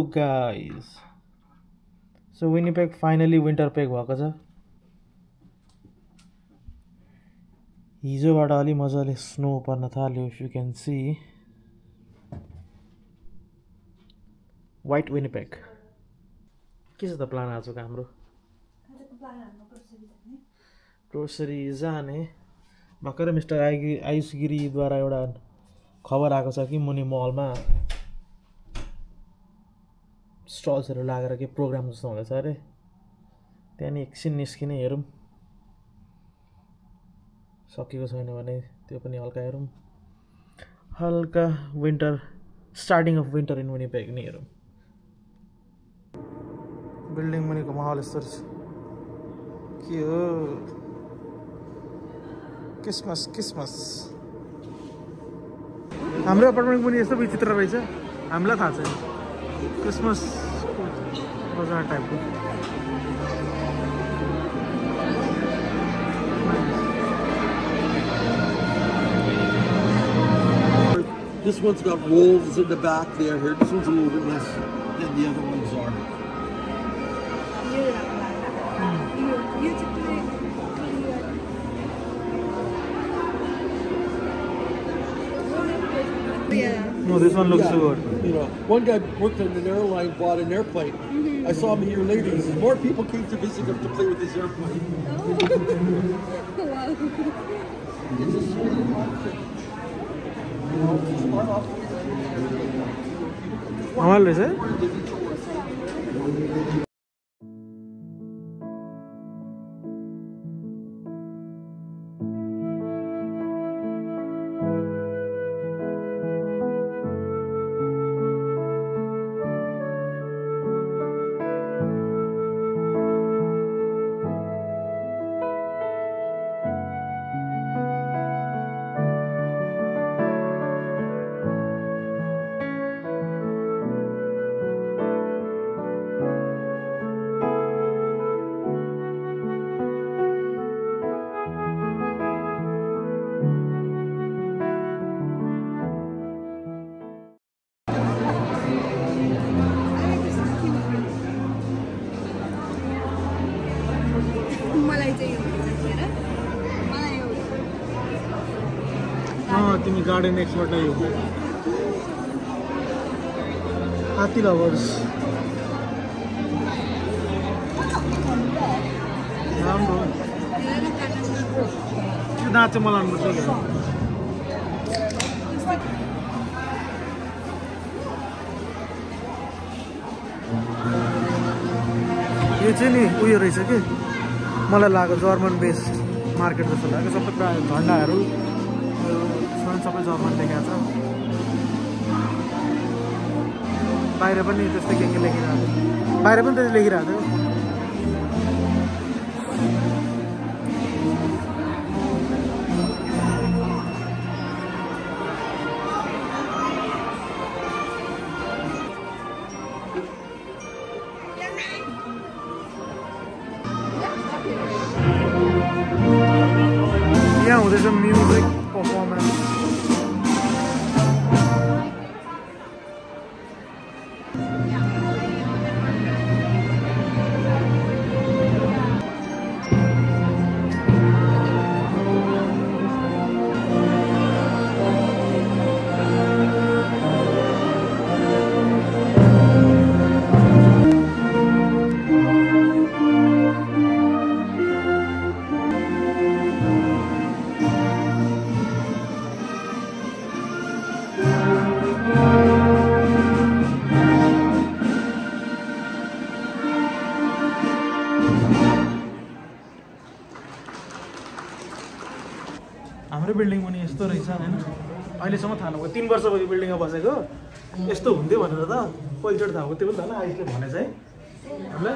guys. So Winnipeg finally winter pack भएको छ. हिजोबाट अलि मजाले स्नो पर्न थाल्यो. If you can see White Winnipeg. के छ त प्लान आजको हाम्रो? आजको प्लान हाम्रो ग्रोसरी जाने. ग्रोसरी जाने. भर्खरै मिस्टर आयुष गिरीद्वारा एउटा खबर आएको छ कि मुनि मलमा स्टल्सहरू लागेर के प्रोग्राम जस्तो हुँदैछ अरे. त्यहाँ नि एकछिन निस्किने हेरौँ. सकेको छैन भने त्यो पनि हल्का हेरौँ. हल्का winter starting of winter in Winnipeg नि हेरौँ. बिल्डिङ मुनिको माहौल यस्तो छ. के हो क्रिसमस हाम्रो अपार्टमेन्ट पनि यस्तो विचित्र रहेछ. हामीलाई थाहा छैन. क्रिसमस बजार टाइपको. This one's got rolls in the back there. Here, this one's a little bit less than the other ones are. No, this one looks so good. You know, one guy worked on an airline, bought an airplane. I saw him a year later. He says more people came to visit him to play with his airplane. Wow. It's a sweet outfit. How much is it? तिमी garden expert नै हो. हात्ती lovers राम्रो. त्यो दाँत चाहिँ मलाई मनपर्छ. यो चाहिँ नि उयो रहेछ कि मलाई लाग्यो जर्मन बेस्ड मार्केट जस्तो लाग्यो. सबै झन्डाहरू सबै जर्मन लेखेको छ. बाहिर पनि त्यस्तै के लेखिरहेको थियो. बाहिर पनि त्यस्तै लेखिरहेको थियो. यहाँ हुँदैछ म्युजिक पर्फर्मेन्स. हाम्रो बिल्डिङ पनि यस्तो रहेछ हैन. अहिलेसम्म थाहा नभयो. 3 वर्ष भयो बिल्डिङमा बसेको. यस्तो हुन्थ्यो भनेर त पहिलोचोटि थाहा भयो. त्यो पनि थाहा न आइसले भने चाहिँ हामीलाई.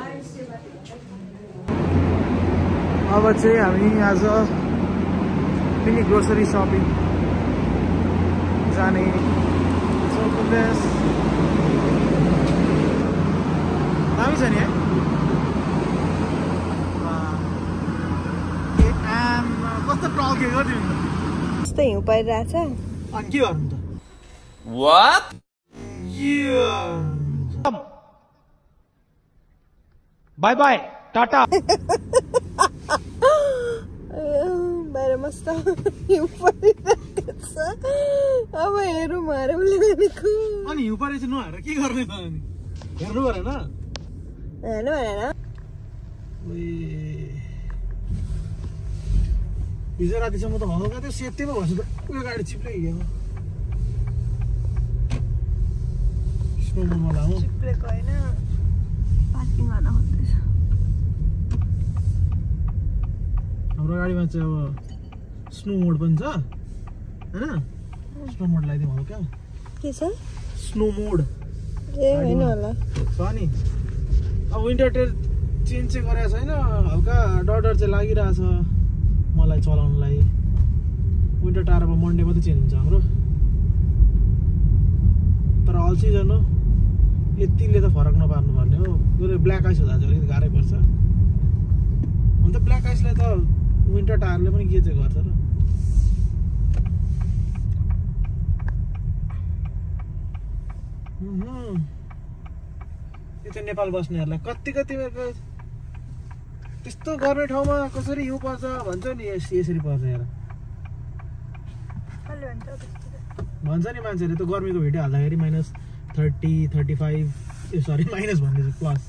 अब चाहिँ हामी आज मिनी ग्रोसरी शपिङ जाने. दामी छ नि है. कस्तो टल्केको तिमी यस्तै हिउँ परिरहेछ. के गर्नु त? What? के बाय बाय टाटा बाहिर मस्त हिउँ परिरहेको छ अब हेरौँ मारौँले भनेको अनि हिउँ परेपछि नहेरेर के गर्ने त अनि हेर्नु परेन हेर्नु भएन हिजो रातिसम्म त हल्का त्यो सेफ्टीमा भएछ त उयो गाडी चिप्लै गयो स्नोमा लाउँ चिप्लेको होइन पार्किङ गर्न खोज्दैछ हाम्रो गाडीमा चाहिँ अब स्नो मोड पनि छ होइन स्नो मोड लगाइदिउँ हल्का के छ स्नो मोड ए होइन होला छ नि अब विन्टर टेल चेन्ज चाहिँ गरेको छैन हल्का डर चाहिँ लागिरहेछ मलाई चलाउनलाई विन्टर टायर अब मन्डे मात्रै चेन्ज हुन्छ हाम्रो तर अल सिजन हो यतिले त फरक नपार्नु पर्ने हो यो ब्ल्याक आइस हुँदा चाहिँ अलिकति गाह्रै पर्छ अन्त ब्ल्याक आइसलाई त विन्टर टायरले पनि के चाहिँ गर्छ र यो चाहिँ नेपाल बस्नेहरूलाई कति त्यस्तो गर्ने ठाउँमा कसरी हिउँ पर्छ भन्छ नि यसरी पर्छ हेर भन्छ नि मान्छेहरूले त्यो गर्मीको भिडियो हाल्दाखेरि -30, 35 सरी माइनस भन्दैछु प्लस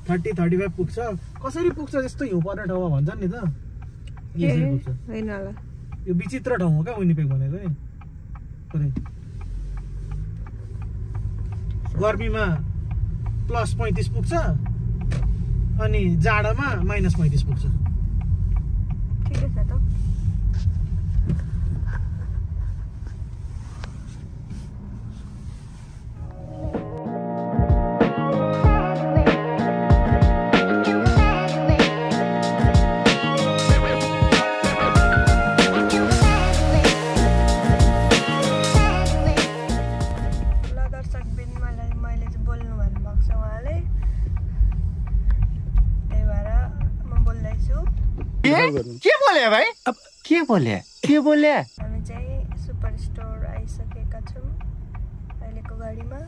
30-35 पुग्छ कसरी पुग्छ त्यस्तो हिउँ पर्ने ठाउँमा भन्छन् नि त यसरी पुग्छ होइन होला यो विचित्र ठाउँ हो क्या विनिपेग भनेको नि पुरै गर्मीमा +35 पुग्छ अनि जाडोमा -35 पुग्छ ठिकै छ त के बोले भाइ अब के बोले हामी चाहिँ सुपर स्टोर आइसकेका छौँ अहिलेको गाडीमा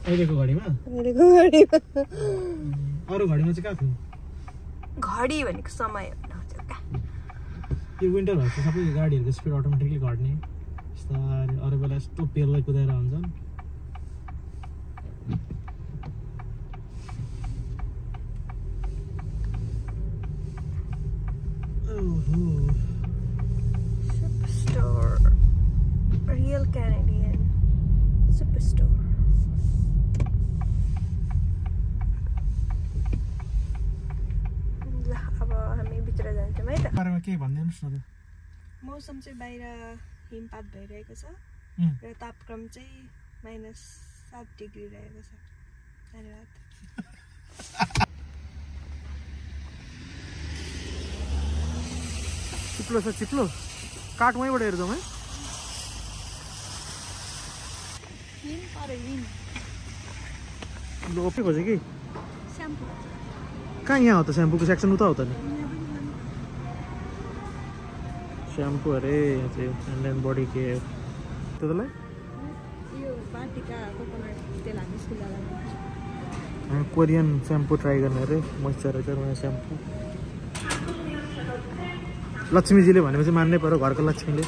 अहिलेको घडीमा अरू घडीमा चाहिँ कहाँ थियो घडी भनेको समय हो यो विन्टर भएपछि सबै गाडीहरूको स्पिड अटोमेटिकली घट्ने बिस्तारै अरू बेला यस्तो पेललाई कुदाएर हुन्छन् Superstore, real Canadian superstore. ल अब हामी भित्र जान्छौँ है त बारेमा केही भनिदिनुहोस् न मौसम चाहिँ बाहिर हिमपात भइरहेको छ र तापक्रम चाहिँ -7 डिग्री रहेको छ धन्यवाद चिप्लो छ चिप्लो काठ वहीँबाट हेर्छौँ है लोपे खोज्यो कि कहाँ यहाँ हो त स्याम्पूको सेक्सन उता हो त नि स्याम्पू अरे यहाँ चाहिँ ह्यान्ड एन्ड बडी केयर त्यसलाई कोरियन स्याम्पू ट्राई गर्ने अरे मोइस्चराइजर स्याम्पू लक्ष्मीजीले भनेपछि मान्नै पर्यो घरको लक्ष्मीले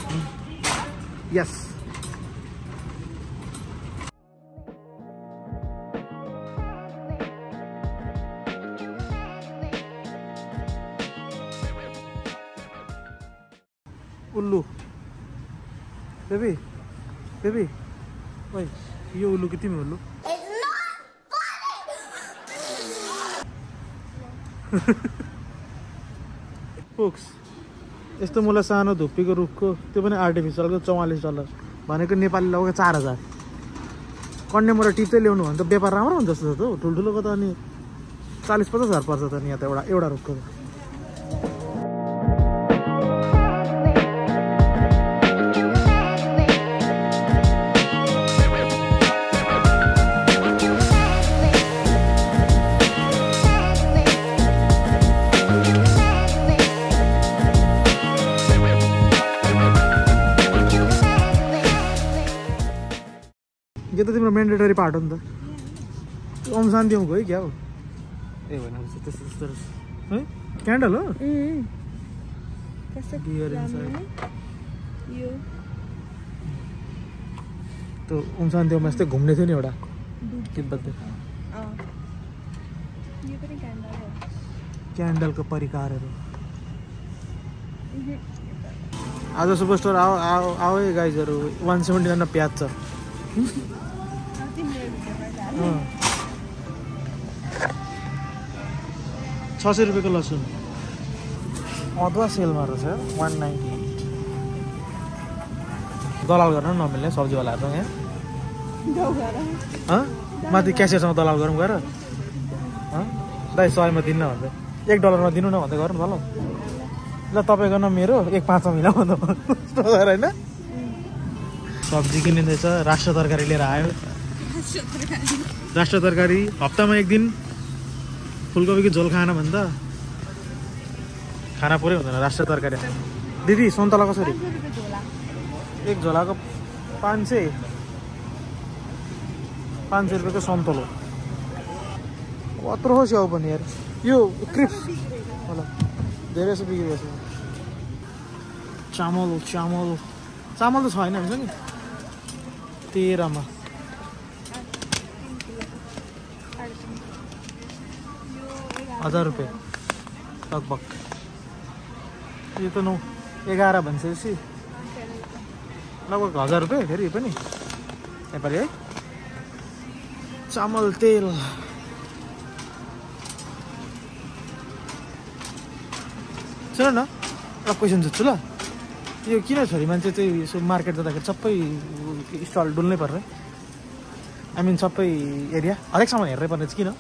यस उल्लू बेबी बेबी ओइ यो उल्लू कि तिमी उल्लू फोक्स यस्तो मलाई सानो धुप्पीको रुखको त्यो पनि आर्टिफिसियलको $44 भनेको नेपाली लगेको 4000 कन्डेमबाट टिप्दै ल्याउनु भने त व्यापार राम्रो हुन्छ जस्तो त हो ठुल्ठुलोको त अनि 40-50 हजार पर्छ त नि यहाँ त एउटा रुखको त तिम्रो मेन्डेटरी पार्ट हो नि त ओम शान्ति ओमको है क्या हो ए भनेपछि त्यस्तो त्यस्तो है क्यान्डल हो त्यो ओम शान्ति ओममा यस्तै घुम्ने थियो नि एउटा तिब्बत क्यान्डलको परिकारहरू आज सुपरस्टोर आओ आओ आओ है गाइजहरू 179 प्याज छ 600 रुपियाँको लसुन अदुवा सेलमा रहेछ 198 दलाल गर्न नमिल्ने सब्जीवालाहरूसँग यहाँ माथि क्यासियरसँग दलाल गरौँ गएर दाइ 100 मा दिन्न भन्दै $1 मा दिनु न भन्दै गरौँ न ल तपाईँको न मेरो 1.5 मा मिलाउ भन्दा होइन सब्जी किनिँदैछ राष्ट्र तरकारी लिएर आयो राष्ट्र तरकारी हप्तामा एक दिन फुलकोपीको झोल खान भन्दा खाना पुरै हुँदैन राष्ट्र तरकारी दिदी सन्तला कसरी एक झोलाको 500 रुपियाँको सन्तलो कत्रो हो स्याउ पनि यार यो क्रिप्स होला धेरै जस्तो बिक्री गर्छ चामल चामल चामल त छैन हुन्छ नि 13 मा 1000 रुपियाँ लगभग यो त 11 भन्छेपछि लगभग 1000 रुपियाँ फेरि पनि नेपाली है चामल तेल सुन न एउटा क्वेसन सोध्छु ल यो किन छोरी मान्छे चाहिँ यसो मार्केट जाँदाखेरि सबै स्टल डुल्नै पर्ने आई मिन सबै एरिया हरेक सामान हेर्नै पर्ने चाहिँ किन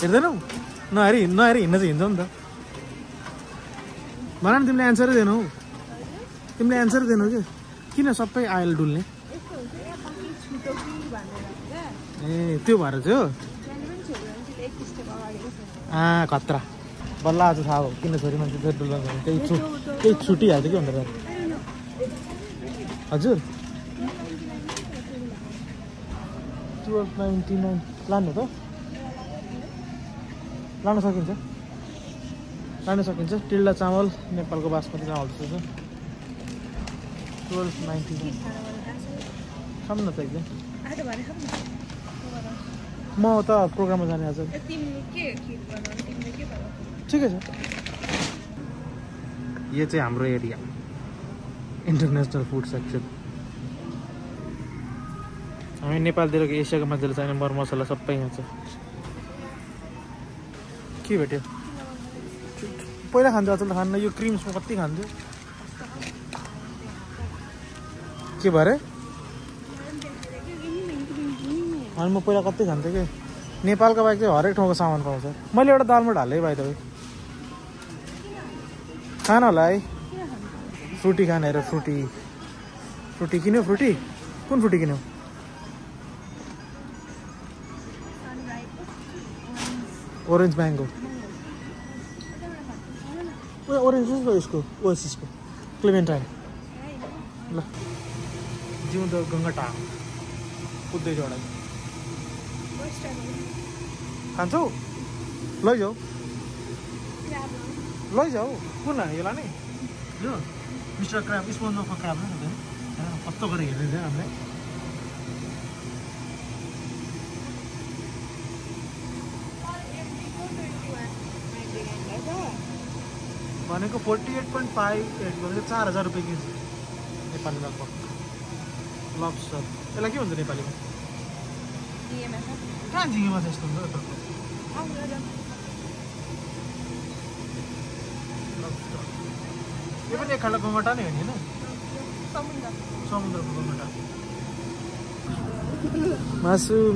हेर्दैनौ नहेरी हिँड्न चाहिँ हिँड्छौ नि त भन न तिमीले एन्सरै दिएनौ तिमीले एन्सरै दिएनौ कि किन सबै आयल डुल्ने ए त्यो भएर चाहिँ हो खतरा बल्ल आज थाहा हो किन छोरी मान्छे चाहिँ डुल्नु केही छुटिहाल्छ कि भनेर हजुर 1299 लानु त लान सकिन्छ टिल्डा चामल नेपालको बासमती चामल जस्तो छ 1299 खाऊँ न त एकदम म त प्रोग्राममा जाने आज ठिकै छ यो चाहिँ हाम्रो एरिया इन्टरनेसनल फुड सेक्सन हामी नेपालतिरको एसियाको मान्छेले चाहिने मरमसला सबै यहाँ छ के भेट्यो पहिला खान्थ्यो अचल त खान्न यो क्रिम्समा कति खान्थ्यो के भरे अनि म पहिला कति खान्थेँ कि नेपालको बाहेक चाहिँ हरेक ठाउँको सामान पाउँछ मैले एउटा दालमा ढालेँ भाइ तपाईँ खान होला है फ्रुटी खाने हेर फ्रुटी किन्यो फ्रुटी कुन फ्रुटी किन्यो ओरेन्ज म्याङ्गो ओरेन्ज जस्तो यसको ओएसिसको क्लेमेन्टाइन ल जिउँदो गङ्गाटा कुद्दैछ एउटा खान्छौ लैजाऊ कुन यो लाने यो mister crab sponge of crab नै हुँदैन कस्तो गरेर हेर्दै थियो हामीले भनेको 48.58 भनेको 4000 रुपियाँ केजी नेपाली लगभग लब्स्टर यसलाई के भन्छ नेपालीमा कहाँ झिँगे माछा यस्तो हुन्छ यो पनि एक खालको गङ्गटा नै हो नि होइन समुद्रको गङ्गटा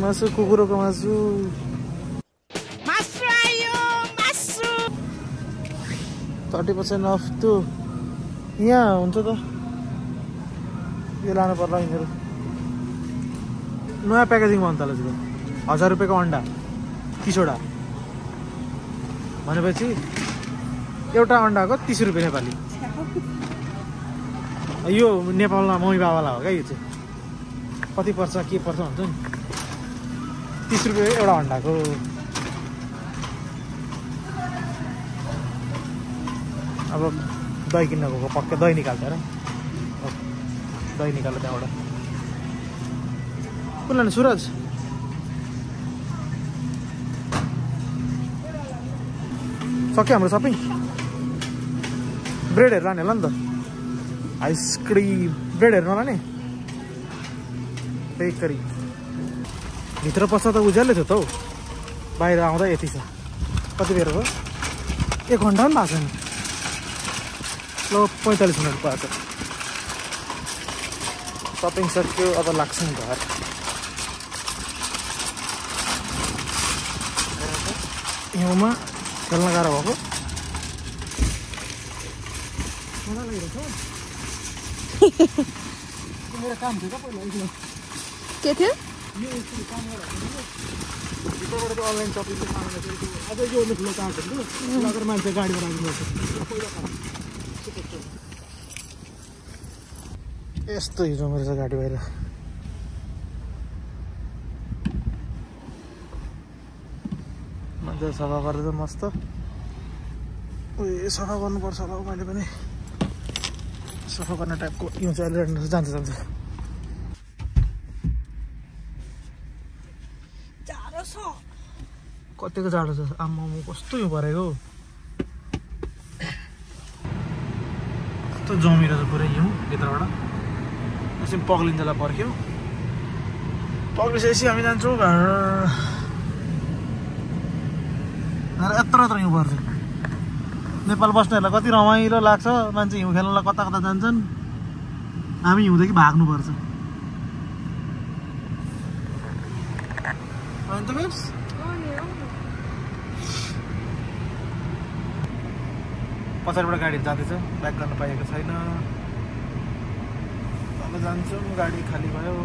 मासु कुकुरको मासु 30% अफ त्यो यहाँ हुन्छ त यो लानु पर्ला यिनीहरू नयाँ प्याकेजिङमा अन्त 1000 रुपियाँको अन्डा 30वटा भनेपछि एउटा अन्डाको 30 रुपियाँ नेपाली यो नेपालमा मम्मी बाबालाई हो क्या यो चाहिँ कति पर्छ के पर्छ हुन्छ नि 30 रुपियाँ एउटा अन्डाको अब दही किन्न गएको पक्का दही निकाल्छ र दही निकाल्यो त्यहाँबाट कुन लाने सुरज सक्यो हाम्रो सपिङ ब्रेडहरू लाने होला नि त आइसक्रिम ब्रेडहरू नलाने बेकरी भित्र पस्दा त उज्यालै थियो त हौ बाहिर आउँदा यति छ कति बेर भयो 1 घन्टा पनि भएको छैन ल 45 मिनट भएको छ सपिङ सक्यो अब लाग्छ नि घर हिउँमा खेल्न गाह्रो भएको मेरो काम थियो पहिला के थियो भित्रबाट चाहिँ अनलाइन सपिङ अझै यो ठुलो कार्डहरू लगेर मान्छे गाडीमा राख्नुपर्छ यस्तो हिजो मेरो चाहिँ गाडी बाहिर मान्छे सफा गरेर मस्त उयो सफा गर्नुपर्छ होला मैले पनि सफा गर्ने टाइपको यो चाहिँ अहिले जान्छ कतिको जाडो छ आम्मा कस्तो यो परेको कस्तो जमिरहेछ पुरै हिउँ भित्रबाट एकछिन पग्लिन्जेलाई पर्ख्यो पग्लिसकेपछि हामी जान्छौँ घर यत्रो हिउँ पर्छ नेपाल बस्नेहरूलाई कति रमाइलो लाग्छ मान्छे हिउँ खेल्नलाई कता कता जान्छन् हामी हिउँदेखि भाग्नुपर्छ अन्त बेब्स पछाडिबाट गाडी जाँदैछ ब्याक गर्न पाइएको छैन अब जान्छौँ गाडी खाली भयो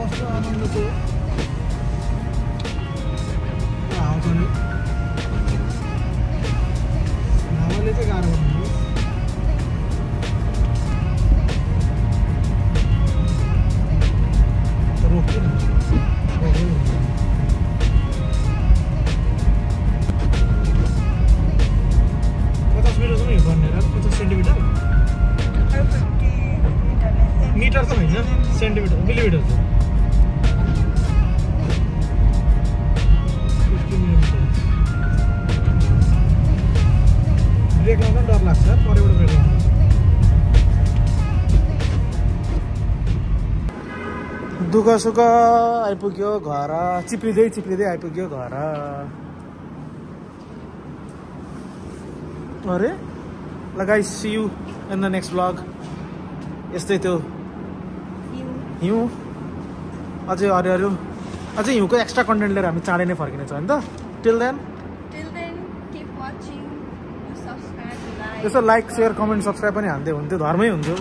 कस्तो आनन्द थियो आउँछ नि हावाले चाहिँ गाह्रो हुनु रोक्यो नि 50 मिटरसम्म हिँड्नु पर्ने 50 सेन्टिमिटर मिटर त होइन सेन्टिमिटर मिलिमिटर छ 50 मिलिमिटर ब्रेक लाउन डर लाग्छ परैबाट ब्रेक लाउन दुःख सुख आइपुग्यो घर चिप्लिँदै आइपुग्यो घर अरे ल guys see you in the next vlog यस्तै त्यो हिउँ अझै अरू अझै हिउँको एक्स्ट्रा कन्टेन्ट लिएर हामी चाँडै नै फर्किनेछ होइन त टिल देन यसो लाइक सेयर कमेन्ट सब्सक्राइब पनि हान्दै हुन्थ्यो धर्मै हुन्थ्यो